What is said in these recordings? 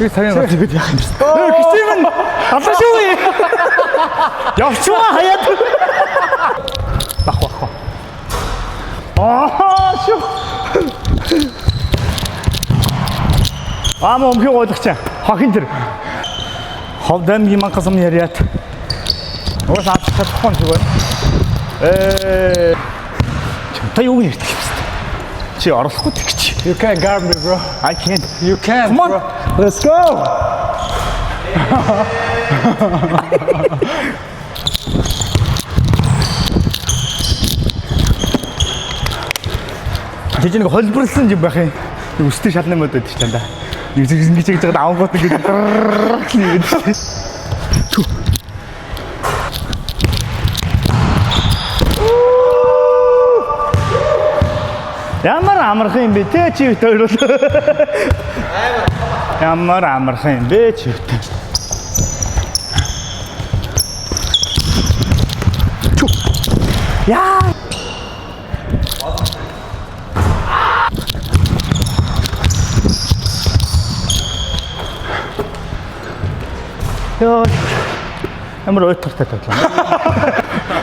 Би цагийн гарч бид яах юм бэ? Кичим нь алаа шүү. Явчваа хаяад. Бах бах. Аа шүү. Аа өмхий гойлох чаа. Хохин тэр. Хов дэмгийн манкасам яриад. Уус авч чадахгүй юм шиг байна. Э. Та юу нэртэй юм бэ? Чи орлохгүй тэгч. You can't guard me, bro. I can't. You can't. Come on. Bro. Let's go. Чи нэг холборлсон юм байх юм. Нэг өстэй шалны мод байдаг ч дандаа. Нэг зэрэг ингэж хийж байгаа авангууд ингэж гэдэг. Ямар амархан юм бэ те чи бит хоёр бол. Ямар амархан юм бэ чи бит. Яа. Йоо. Ямар уйтгартай тоглоом.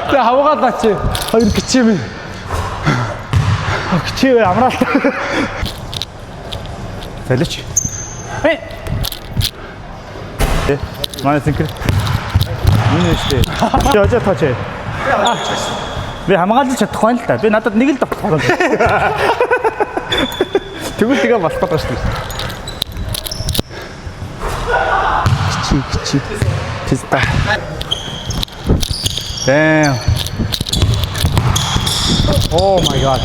Тэ хавгаалаа чи. Хоёр кичим. Кичээ амраалт. Залич. Э. Манай зинкэр. Энэ шүү дээ. Чи ожоо тооч. Би хамгаалж чадахгүй юм л да. Би надад нэг л давтах байна. Тэгвэл тэгээ болох гэдэг шүү дээ. Кичи кичи. Писта. Damn. Oh my god.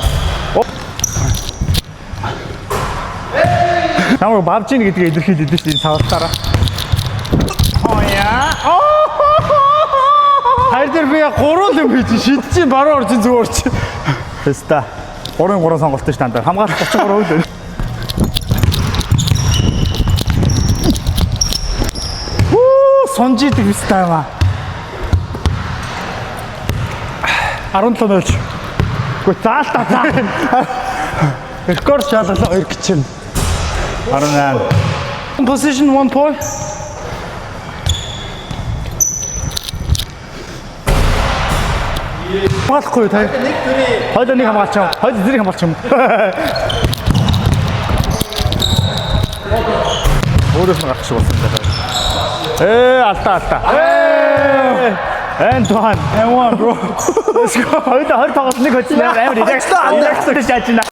Намайг бавжин гэдгээ илэрхийлээд шүү дээ савлтаараа. Хоя. Хайр дээр би яг гурван юм хийж шидэж чинь баруун орчин зүг орчин. Писта. 3-3 сонголт шүү дандаа. Хамгаалалт 33%. Хүү, сунжидэг писта юм аа. 17-0. Үгүй заалтаа заа. Рекорд шалгалаа хоёр кичим. 18. Position 1 point. Хамгаалахгүй та. Хоёул нэг хамгаалч юм. Хоёул зэрэг хамгаалч юм. Өөрөөс нь гарах шиг болсон даа. Ээ, алдаа алдаа. Ээ. And one. And one bro. Let's go. Хоёул 20 тоглолт нэг хоцсон амар relax. Relax шааж байна.